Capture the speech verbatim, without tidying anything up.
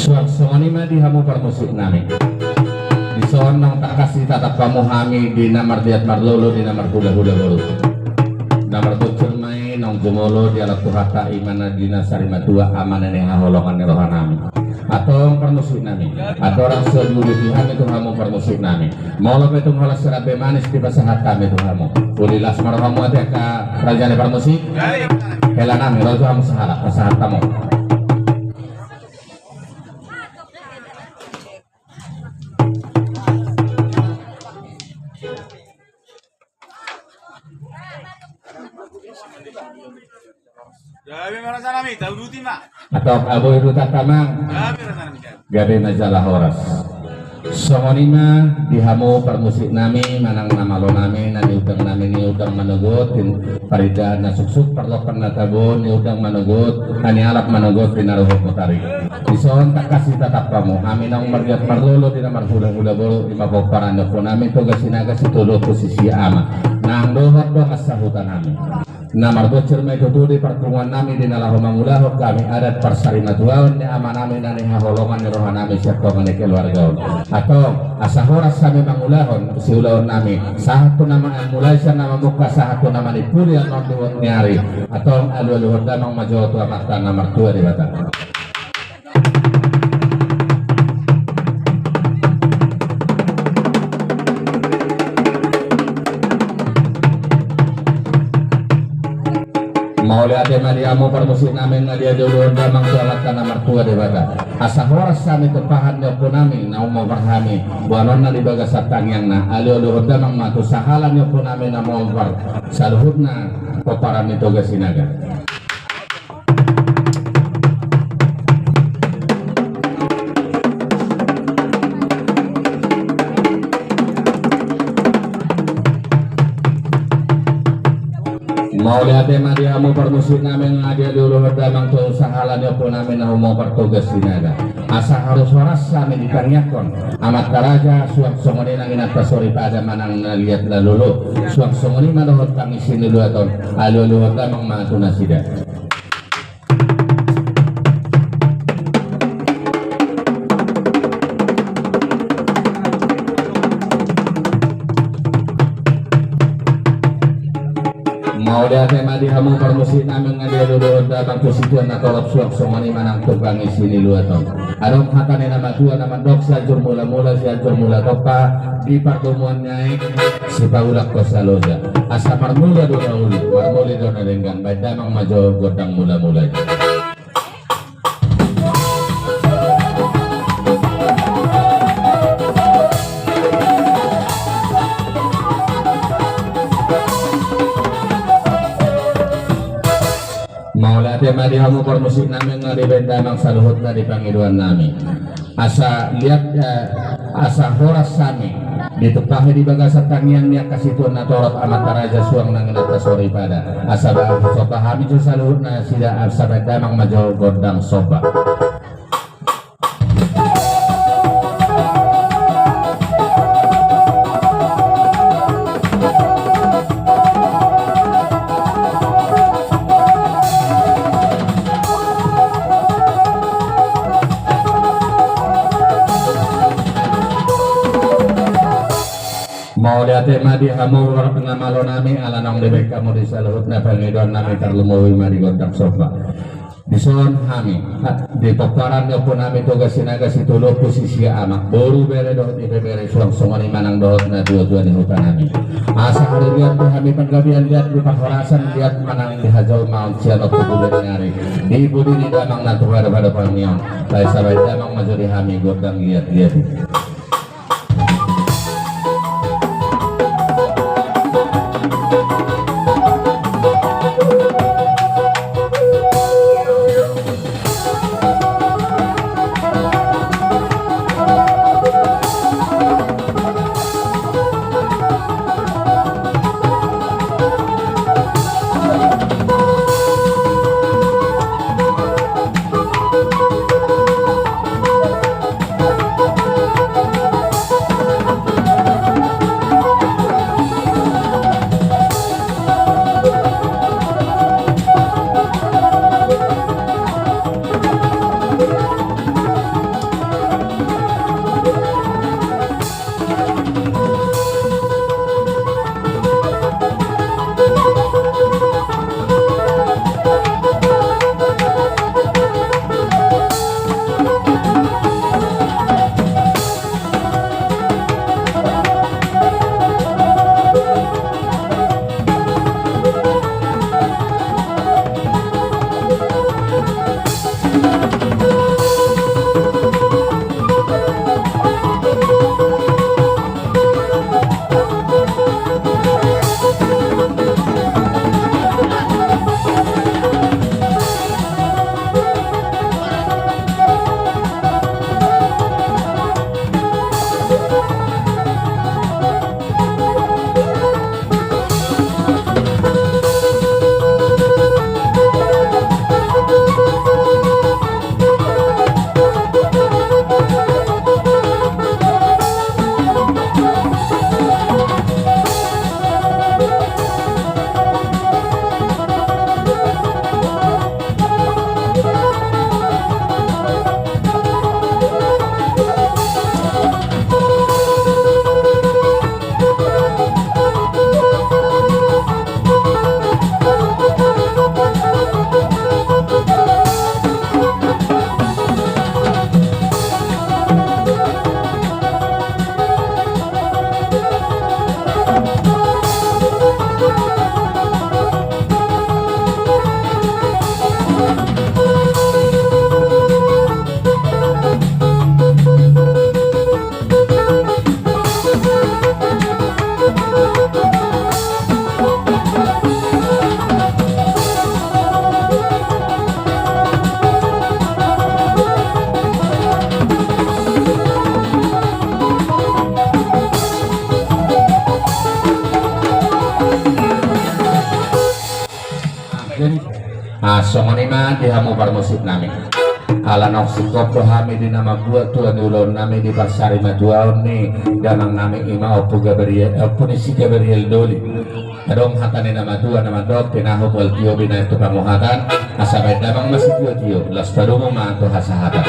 Suang songon i ma di hamu parmusik nami. Dison naung tangkas ditatap hamu hami di na marliat marlolo, di na marhulahula boru. Na marboncir ma i naung jumolo dialap Tuhanta, i ma na di na sarimatua, amana ni haholongan ni roha nami. Antong parmusik nami, andorang so diuduti hami tu hamu parmusik nami, molo pe tung holan sirambe manis dipasahat hami tu hamu, uli las ma rohamu ate angka raja ni parmusik. Hela nami, ro jo hamu sahalak, pasahat hamu. Gabe ma raja nami, tauduti ma. Antong boi udutanta, amang. Gabe raja nami, gabe. Gabe ma jala horas. Songon i ma di hamu parmusik nami manang na malo nami, na niundang nami, niundang manogot, parindahan na suksuk, parlompan na tabo, niundang manogot, na nialap manogot, pinaruhut mutari. Dison tangkas ditatap hamu hami naung marliat marlolo, di na marhulahula boru, i ma pomparan ni ompu nami Toga Sinaga, Sitolu Ompu Sisia Ama, nang dohot dongan sahuta nami. Na marboncir ma i tutu di parpunguan nami, di na laho mangulahon hami adat parsarimatuaon ni ama nami, na ni haholongan ni roha nami sian tonga ni keluarga on. Antong asa horas hami mangulahon siulaon nami, sahat tu na mamulai sian na mamungka, sahat tu na manimpuli annon di uot ni ari. Antong alualuhon damang ma jo tu Amanta na martua Debata. Mauliate ma di hamu parmusik nami, nga dialualuhon damang tu Amanta na martua Debata. Asa horas hami tumpahan ni ompu nami na umombar hami boanonna di bagasan tangiangna, alualuhon damang ma tu sahala ni ompu nami na umombar saluhutna pomparan ni Toga Sinaga. Mauliate ma di hamu parmusik nami, nga dialualuhon damang tu sahala ni ompu nami na umombar Toga Sinaga. Asa horas-horas hami ditangiangkon amanta raja, suang songon i nang inanta soripada manang na liat na lolo, suang songon i ma dohot pangisi ni luat on, alualuhon damang ma tu nasida. Mauliate ma di hamu parmusik nami, nga dialualuhon damang tu situan na torop, suang songon i ma nang tu pangisi ni luat on. Adong hata ni na matua na mandok, Sianjur Mulamula, Sianjur Mula Tompa, di pardomuan ni aek sipaulakhon saloja. Asa marmula do na uli, marmuli do na denggan, baen damang ma jo gondang mulamula i. Mauliate ma di hamu parmusik nami, nga dibaen damang saluhutna di pangidoan nami. Asa liat, eh, asa horas hami ditumpahi di bagasan tangiang ni angka situan na torop, amanta raja, suang nang inanta soripada. Asa ba-, somba hami jo saluhutna nasida, asa baen damang ma jo gondang somba. Mauliate ma di hamu na malo nami, ala naung dibaen hamu di saluhutna pangidoan nami, tarlumobi ma di gondang somba. Dison hami, ha, di pomparan ni ompu nami Toga Sinaga, Sitolu Ompu Sisia Ama, boru, bere dohot ibebere, suang songon i ma nang dohot natuatua ni huta nami. Asa harugian tu hami panggabean, liat di parhorasan, liat manang di hajolmaon sian on tu bulan ni ari, di pudi ni damang na tu pada-pada pangion. Baen, asa baen damang ma jo di hami gondang liat-liat i. Ah, songon i ma di hamu parmusik nami. Ala naung singkop do hami di na mambuat tua ni ulaon nami di parsari matuaon ni damang nami, i ma Ompu Gabriel, Ompu ni si Gabriel Doli. Adong hata ni na matua na mandok: Tinahu mual tio, binahen tu panguhatan. Asa baen damang ma sitiotio, laos padomu ma tu hasahatan.